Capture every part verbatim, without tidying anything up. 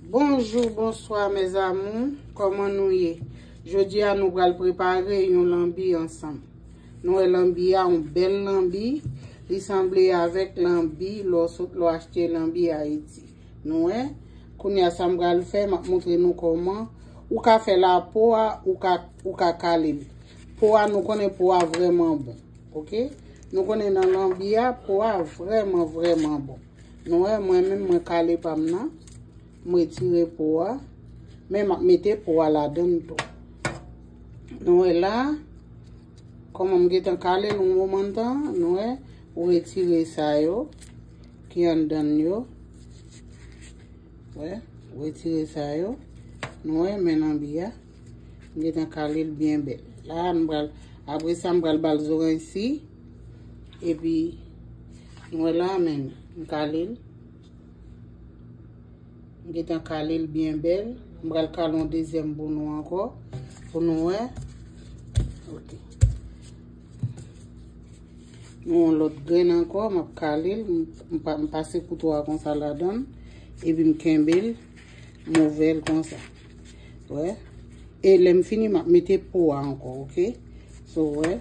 Bonjou, bonswa, mes amours. Kòman nou ye? Jodi a, nou pral prepare yon lanbi ansanm. Nou wè lanbi a, yon bèl lanbi. Li sanble avèk lanbi lè w sot, lè w achte lanbi Ayiti. Nou wè? Kounye a, sa m pral fè, m ap montre nou kòman ou ka fè lapo a, ou ka, ou ka kale l. Po a, nou konnen po a vrèman bon. Oke? Nou konnen nan lanbi a, po a vrèman, vrèman bon. Nou wè, mwen menm, mwen kale pa m nan. M retire po a. Men m ap mete po a ladan l tou. Nou wè la, kòman m gentan kale l yon moman tan, nou wè, ou retire sa yo ki anndan l yo. Wè, ou retire sa yo. Nou wè, men lanbi a. M gentan kale l byen bèl. La, m pral, apre sa, m pral ba l zoranj si. Epi, nou wè la, men, m kale l. M gentan kale l byen bèl. M pral kale yon dezyèm pou nou ankò. Pou nou wè. Oke. Nou yon lòt grenn ankò, m ap kale l. M, m pa, m pase kouto a konsa ladan l. Epi m kenbe l. M ouvè l konsa. Wè. E lè m fini, m ap mete po a ankò, oke? So, wè.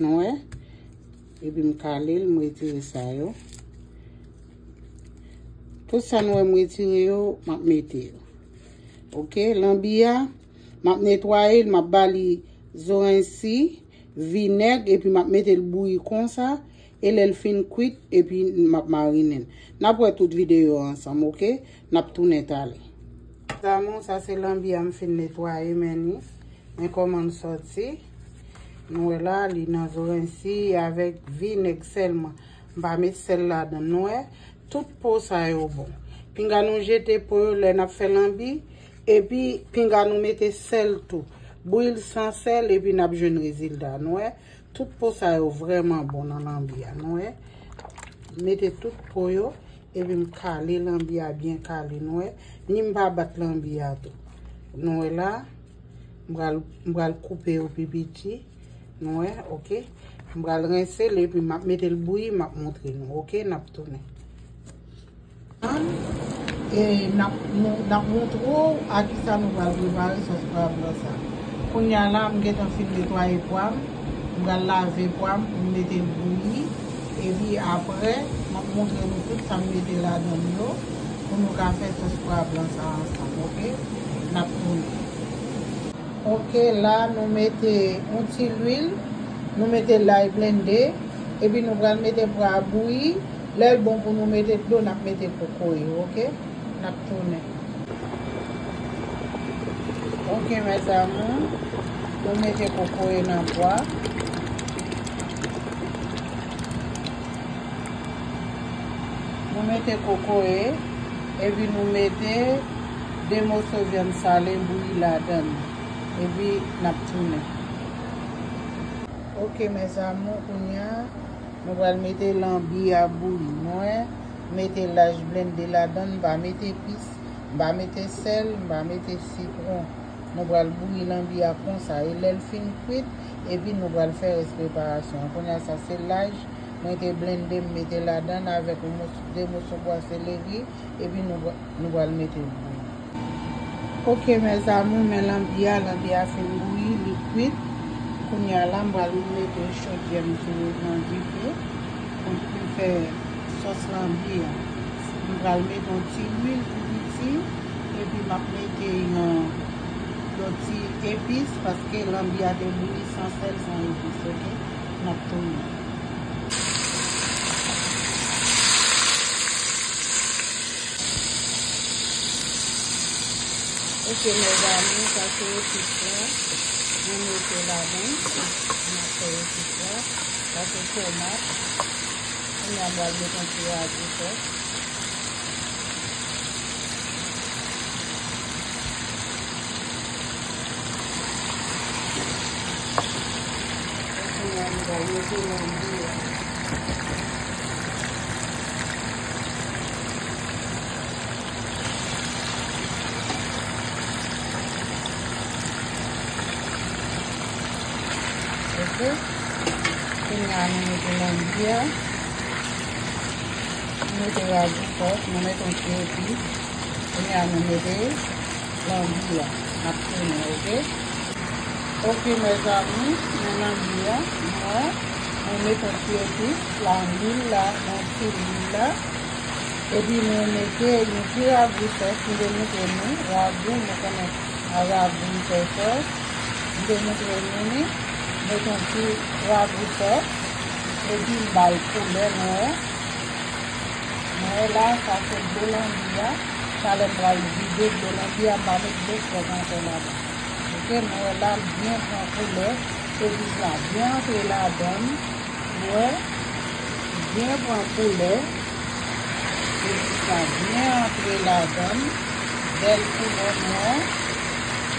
Nou wè? Epi m kale l, m retire sa yo. Tout sa nou wè m retire yo, m ap mete yo. Oke, lanbi a, m ap netwaye l, m ap ba li zoranj si, vinèg, epi m ap mete l bouyi konsa, e lè l fin kwit, epi m ap marinen l. N ap wè tout videyo a ansanm, oke? N ap tounen talè. Mes amours, sa se lanbi a m fin netwaye, men ni. Men kòman l sòti. Nou wè la, li nan zoranj si avèk vinèg sèlman. M pa met sèl ladan l, nou wè. Tout po sa yo bon. Pinga nou jete po yo lè n ap fè lanbi. Epi, pinga nou mete sèl tou. Bouyi l san sèl, epi n ap jwenn rezilta. Nou wè, tout po sa yo vrèman bon nan lanbi a. Nou wè, mete tout po yo, epi m kale lanbi a byen kale. Nou wè, ni m pa bat lanbi a tou. Nou wè la, m pral, m pral koupe yo pi piti. Nou wè, oke. M pral rense l, epi m ap mete l bouyi, m ap montre nou, oke, n ap tounen. E n ap, nou, n ap montre w a kisa nou pral prepare sòs pwa blan sa. Kounye a la, m gentan fin netwaye pwa m, m pral lave pwa m pou m mete l bouyi. Epi apre, m ap montre nou tout sa m mete ladan l yo pou nou ka fè sòs pwa blan sa ansanm, oke? N ap tounen. Oke, la nou mete yon ti lwil, nou mete lay blende, epi nou pral mete pwa a bouyi. Lè l bon pou nou mete dlo, n ap mete kokoye, oke? N ap tounen. Oke, mes amours, nou mete kokoye nan pwa. Nou mete kokoye, epi nou mete de moso vyann sale bouyi ladan l. Epi n ap tounen. Oke, mes amours, kounye a, nou pral mete lanbi a bouyi. Nou wè, mete laj blende ladan l, m pa mete epis, m pa mete sèl, m pa mete sitwon. Nou pral bouyi lanbi a konsa. E lè l fin kwit, epi nou pral fè rès preparasyon an. Kounye a sa se laj, mwen te blende, m mete ladan l avèk yon mòso, de moso bwa seleri, epi nou, nou pral mete l bouyi. Oke, mes amours, men lanbi a, lanbi a fin bouyi, li kwit. Kounye a la, m pral mete chodyè m sou nan dife pou m fè sòs lanbi a. M pral mete yon ti lwil tou piti, epi m ap mete yon, yon ti epis, paske lanbi a te bouyi san sèl, san epis, oke? N ap tounen. Oke, mes amours, sa se epis la. Mwen mete ladan, m ap fè epis la. Sa se tomat. Kounye a m pral mete yon ti radyo sòs. Kounye a m pral mete lanbi a. Oke. Kounye a nou mete lanbi a. Mete ragout sòs, nou mete yon ti epis. Kounye a nou mete lanbi a. N ap tounen, oke? Oke, mezanmi, men lanbi a, nou wè, nou mete yon ti epis, lanbi la, yon ti lwil la. Epi nou mete yon ti ragou sòs, m te montre nou, ragou, nou konnen a ragou m fè sòs. M te montre nou li, mete yon ti ragou sòs, epi m ba l koulè, nou wè. Nou wè la, sa se dlo lanbi a. Talè m pral vide dlo lanbi a, m pa met dlo frèt ankò ladan. Oke, nou wè la, l byen pran koulè, epis la byen antre ladan l. Wè, byen pran koulè. Epis la byen antre ladan l. Bèl koulè nwa.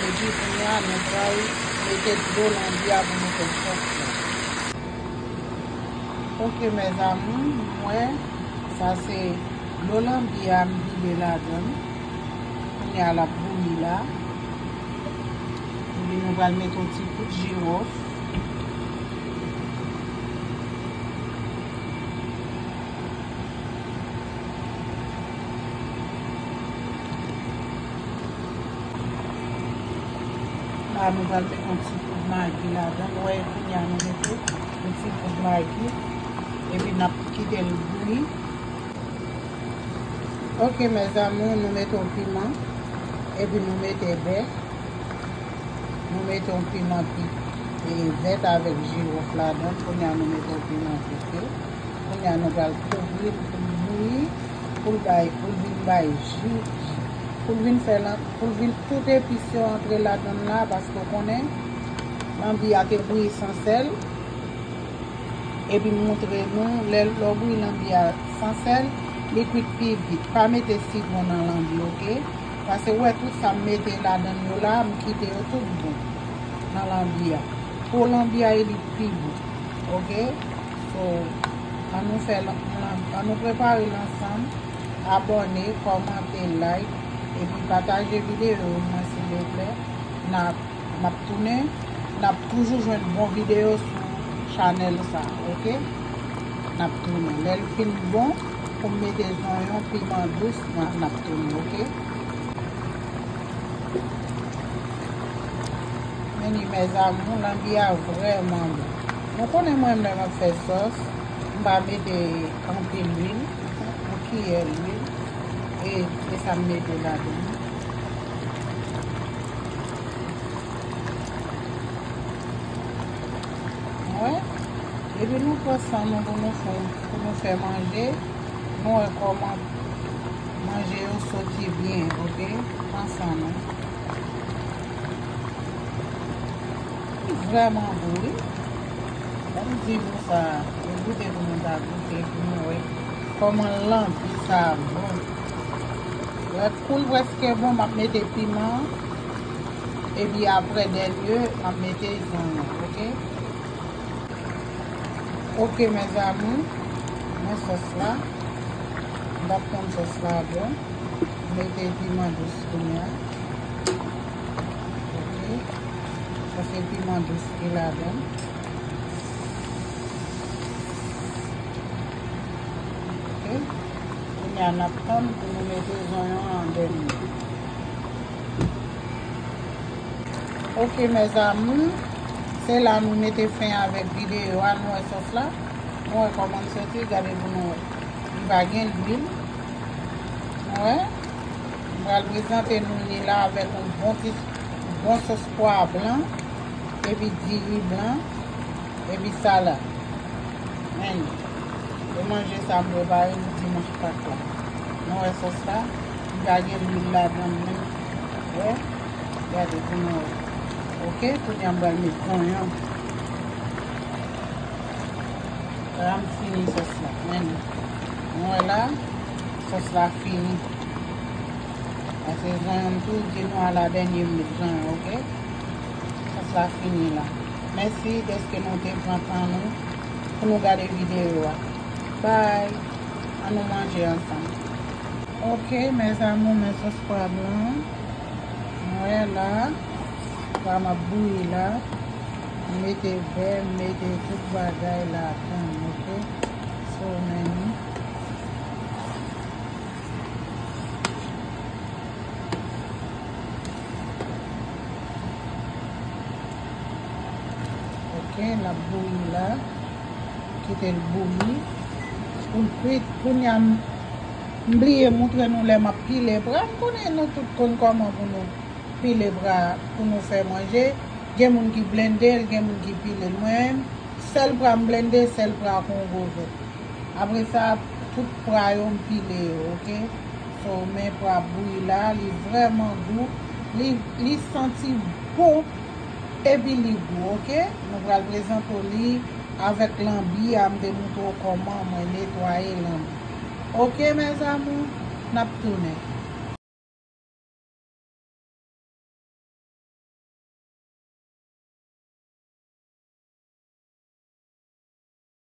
Epi kounye a, nou pral mete dlo lanbi a pou nou fè sòs la. Oke, mes amours, nou wè, sa se dlo lanbi a m vide ladan l. Kounye a, l ap bouyi la. Epi nou pral mete yon ti kout jiwòf. La, nou pral mete yon ti poud magi ladan l. Ou wè, kounye a, nou mete yon ti poud magi. Epi n ap kite l bouyi. Oke, mes amours, nou mete yon piman. Epi nou mete bè. Nou mete yon piman pi, e, vèt avèk jiwòf ladan. Kounye a, nou mete yon piman pi tou. Kounye a, nou pral kouvri l pou l bouyi, pou l bay, pou l vin bay ji, pou l vin fè lan, pou l vin tout epis yo antre ladan l la, paske w konnen, lanbi a te bouyi san sèl. Epi m montre nou, lè, lè w bouyi lanbi a san sèl, li kwit pi vit. Pa mete sitwon nan lanbi, oke? Paske w wè tout sa m mete ladan l yo la, m kite yo tout bon nan lanbi a. Po lanbi a, e li pi bon, oke? So, ann nou fè l, ann nou prepare l ansanm. Abòne, kòmante, like, epi pataje videyo yo mwen, silvouplè. N ap, n ap tounen, n ap toujou jwenn bon videyo sou chanèl sa, oke? N ap tounen. Lè l fin bon, pou m mete zonyon, piman dous, n a, n ap tounen, oke? Men li, mes amours, lanbi a vrèman bon. Nou konnen mwen, lè m ap fè sòs, m pa mete anpil lwil, yon kiyè lwil, e, e sa m mete ladan. Wè, depi nou pran san nou pou nou fè, pou nou fè manje, nou wè kòman manje yo soti byen, oke? Pran san nou. Li vrèman bon, wi. Ban m di nou sa, e goute pou nou ta goute, pou nou wè kòman lanbi sa bon. Lè kou l prèske bon, m ap mete piman an. Epi aprè dènye, m ap mete zonyon, oke? Oke, mes amours, men sòs la. M ap tann sòs la bon. Mete piman dous kounye a. Oke. Paske piman dous ki ladan. Oke. Kounye a, n ap tann pou nou mete zonyon an an dènye. Oke, mes amours, se la nou mete fen avèk videyo a. Nou wè sòs la, nou wè kòman l soti, gade pou nou wè. Li pa gen lwil. Nou wè, m pral prezante nou li la avèk yon bon ti, bon sòs pwa blan, epi diri blan. Epi salad. Men, e manje sa m prepare pou dimanch Pak la. Nou wè sòs la? Li pa gen lwil ladan l menm. Wè? Gade pou nou wè. Oke, kounye a m pral met zonyon. La m fini sòs la. Men, nou wè la, sòs la fini. Pase zonyon m tou, di nou a la dènye m met zonyon, oke? Sòs la fini la. Mèsi dèske nou te pran tan nou pou nou gade videyo a. Bye! Ann nou manje ansanm. Oke, mes amours, men sòs pwa blan an. Mwen la, pwa m ap bouyi la. M mete bè, m mete tout bagay ladan, oke? So, men, L ap bouyi la. Kite l bouyi. Pou l kwit. Kounye a m, m bliye moutre nou lè m ap pile pra. M konnen nou tout konn kòman pou nou pile pra pou nou fè manje. Gen moun ki blende l, gen moun ki pile l. Mwen, sèl pra m blende, sèl pra kongo vèt. Apre sa, tout pra yo m pile yo, oke? So, men pra bouyi la, li vrèman gou. Li, li santi bon, epi li gou, oke? Nou pral prezante w li avèk lanbi a, m te moutre w kòman mwen netwaye lanbi. Oke, mes amours, n ap tounen.